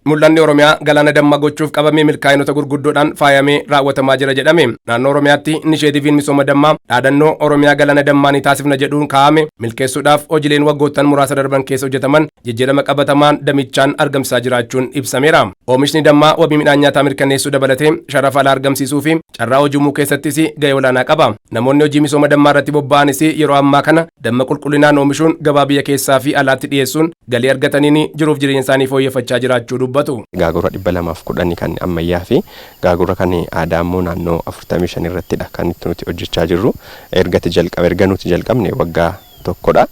Mul'anni Oromiyaa galaana dammaa gochuuf qabamee milkaa'inoota gurguddoodhaan faayamee raawwatamaa jira jedhame. Naannoo Oromiyaatti inisheetiiviin misooma dammaa dhaadannoo "Oromiyaa galaana dammaa ni taasifna" jedhuun kaa'ame milkeessuudhaaf hojiileen waggoottan muraasa darban keessa hojjetaman jijjiirama qabatamaan damichaan argamsiisaa jiraachuun ibsameera. Oomishni dammaa wabii midhaan nyaataa mirkaneessuu dabalatee sharafa alaa argamsiisuu fi carraa hojii uumuu keessattis gahee olaanaa qaba. Namoonni hojii misooma dammaa irratti bobba'anis yeroo ammaa kana damma qulqullinaan oomishuun gabaa biyya keessaa fi alaatti dhiyeessuun galii argataniin jiruuf jireenya isaanii fooyyeffachaa jiraachuu dubbatu. Gaagura 210 kan ammayyaa fi gaagura kan aadaa immoo naannoo 45 irrattidha kan itti nuti hojjechaa jirru. Erga nuti jalqabne waggaa tokkodha.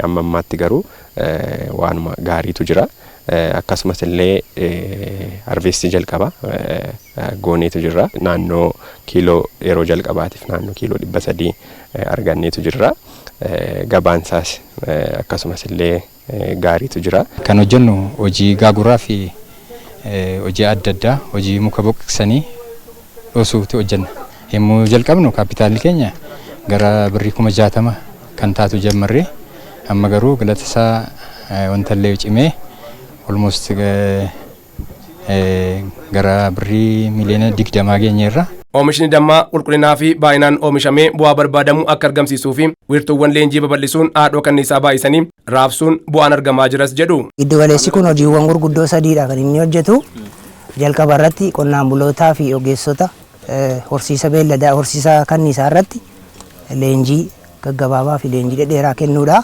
Amma ammaatti garuu waanuma gaariitu jira. Akkasumas illee harvestii jalqaba gooneetu jirra. Naannoo kiiloo yeroo jalqabaatiif naannoo kiiloo 300 arganneetu jirra. Gabaan isaas akkasumas illee gaariitu jira. Kan hojjennu hojii gaaguraa fi hojii adda addaa, hojii muka boqoqsanii dhoosuuti hojjenna. Yommuu jalqabnu kaapitaalli keenya gara birrii 60,000 kan taatu jammarree, amma garuu galata isaa wanta illee cimee almost gara birrii miliyoona 20 geenyeerra. Oomishni dammaa qulqullinaa fi baay'inaan oomishamee bu'aa barbaadamu akka argamsiisuu fi wiirtuuwwan leenjii babal'isuun haadhoo kanniisaa baay'isanii raabsuun bu'aan argamaa jiras jedhu. Giddu galeessi kun hojiiwwan gurguddoo sadiidha kan inni hojjetu. Jalqaba irratti qonnaan bulootaa fi ogeessota horsiisa beelladaa, horsiisa kanniisaa irratti leenjii gaggabaabaa fi leenjii dhedheeraa kennuudha.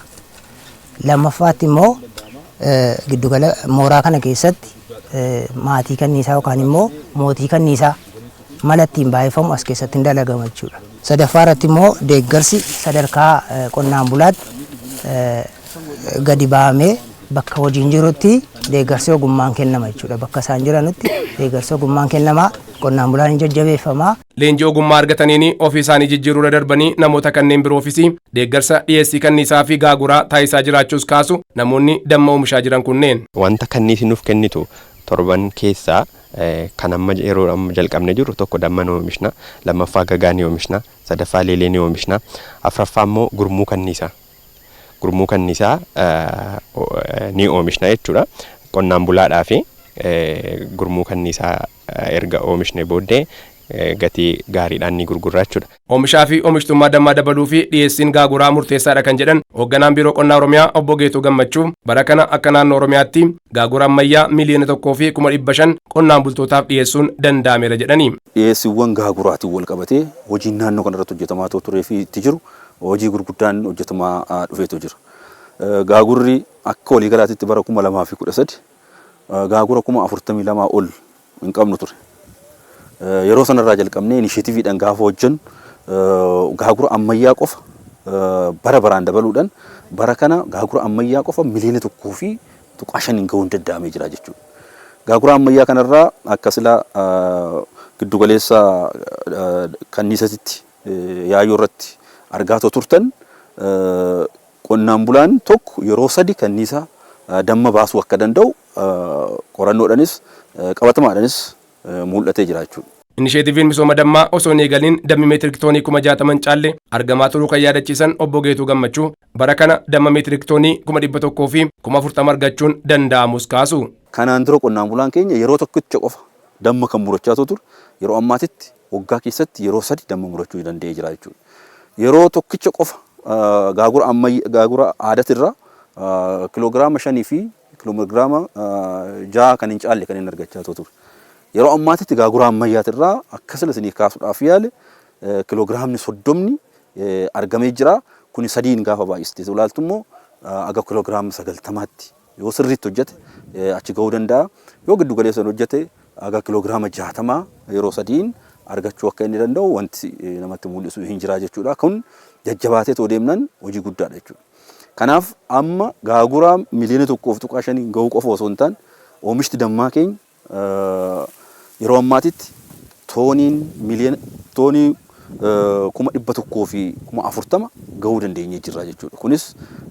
Lammaffaatti immoo giddugala mooraa kana keessatti maatii kanniisaa yookaan immoo mootii kanniisaa mala ittiin baay'ifamu as keessatti hin dalagama jechuudha. Sadaffaa irratti immoo deeggarsi sadarkaa qonnaan bulaatti gadi ba'amee bakka hojiin jirutti deeggarsi ogummaan kennama jechuudha. Bakka isaan jiranitti deeggarsi ogummaan kennama, qonnaan bulaan hin jajjabeeffama. Leenjii ogummaa argataniin ofii isaanii jijjiiruu irra darbanii namoota kanneen biroofis deeggarsa dhiyeessii kanniisaa fi gaaguraa taasisaa jiraachuus kaasu namoonni damma oomishaa jiran kunneen. Wanta kanniisi nuuf kennitu torban keessaa kan amma yeroo amma jalqabne jiru, tokko damma ni oomishna, lammaffaa gagaa ni oomishna, sadaffaa leelee ni oomishna, afuraffaa immoo gurmuu kanniisaa. Gurmuu kanniisaa ni oomishna jechuudha. Qonnaan bulaadhaa fi gurmuu kanniisaa erga oomishne booddee gatii gaariidhaan ni gurgurra jechuudha. Oomishaa fi oomishtummaa dammaa dabaluu fi dhiyeessiin gaaguraa murteessaadha kan jedhan hoogganaan Biiroo Qonnaa Oromiyaa Obbo Geetuu Gammachuu, bara kana akka naannoo Oromiyaatti gaagura ammayyaa 1,500,000 qonnaan bultootaaf dhiyeessuun danda'ameera jedhani. Dhiyeessiiwwan gaaguraatiin wal qabatee hojiin naannoo kanarratti hojjetamaa turee fi itti jiru, hojii gurguddaan hojjetamaa dhufeetu jira. Gaagurri akka waliigalaatitti bara 2013 gaagura 42,000 ol hin qabnu ture. Yeroo sanarraa jalqabnee inisheetiiviidhaan gaafa hojjennu gaagura ammayyaa qofa bara baraan dabaluudhaan bara kana gaagura ammayyaa qofa 1.5 miliyoona gahuun danda'amee jira jechuudha. Gaagura ammayyaa kanarraa akka silaa giddugaleessa kanniisatitti yaayoo irratti argaa turtan, qonnaan bulaan tokko yeroo sadi kanniisa damma baasuu akka danda'u qorannoodhaanis qabatamaadhaanis mul'atee jira jechuudha. Inisheetiiviin misooma dammaa osoo hin eegalin dammi meetirik toonii 60,000 caalle argamaa turuu kan yaadachiisan Obbo Geetuu Gammachuu, bara kana damma meetirik toonii 140,000 argachuun danda'amus kaasu. Kanaan dura qonnaan bulaan keenya yeroo tokkicha qofa damma kan murachaa ture, yeroo ammaatitti waggaa keessatti yeroo sadi damma murachuu danda'ee jira jechuudha. Yeroo tokkicha qofa gaagura ammayyaa, gaagura aadaatirraa kiloogiraama 5 fi kiloogiraama 6 kan hin caalle kan inni argachaa ture. Yeroo ammaatitti gaagura ammayyaatirraa akkasuma isinii kaasuudhaaf yaale kiloogiraamni 30 argamee jira. Kuni sadiin gaafa baay'istee ilaaltu immoo aga kiloogiraama 90tti yoo sirriitti hojjete achi gahuu danda'a. Yoo giddu galeessaan hojjete aga kiloogiraama 60 yeroo sadiin argachuu akka inni danda'u wanti namatti mul'isu hin jira jechuudha. Kun jajjabaatee too deemnan hojii guddaadha jechuudha. Kanaaf amma gaagura 1.5 miliyoona gahuu qofa osoo hin taane, oomishti dammaa keenya yeroo ammaatitti tooniin miliyoona toonii 140,000 gahuu dandeenyee jirra jechuudha. Kunis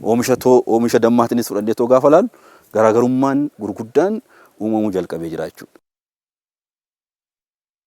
oomisha dammaatiinis fudhannee too gaafa laallu garaagarummaan gurguddaan uumamuu jalqabee jira jechuudha.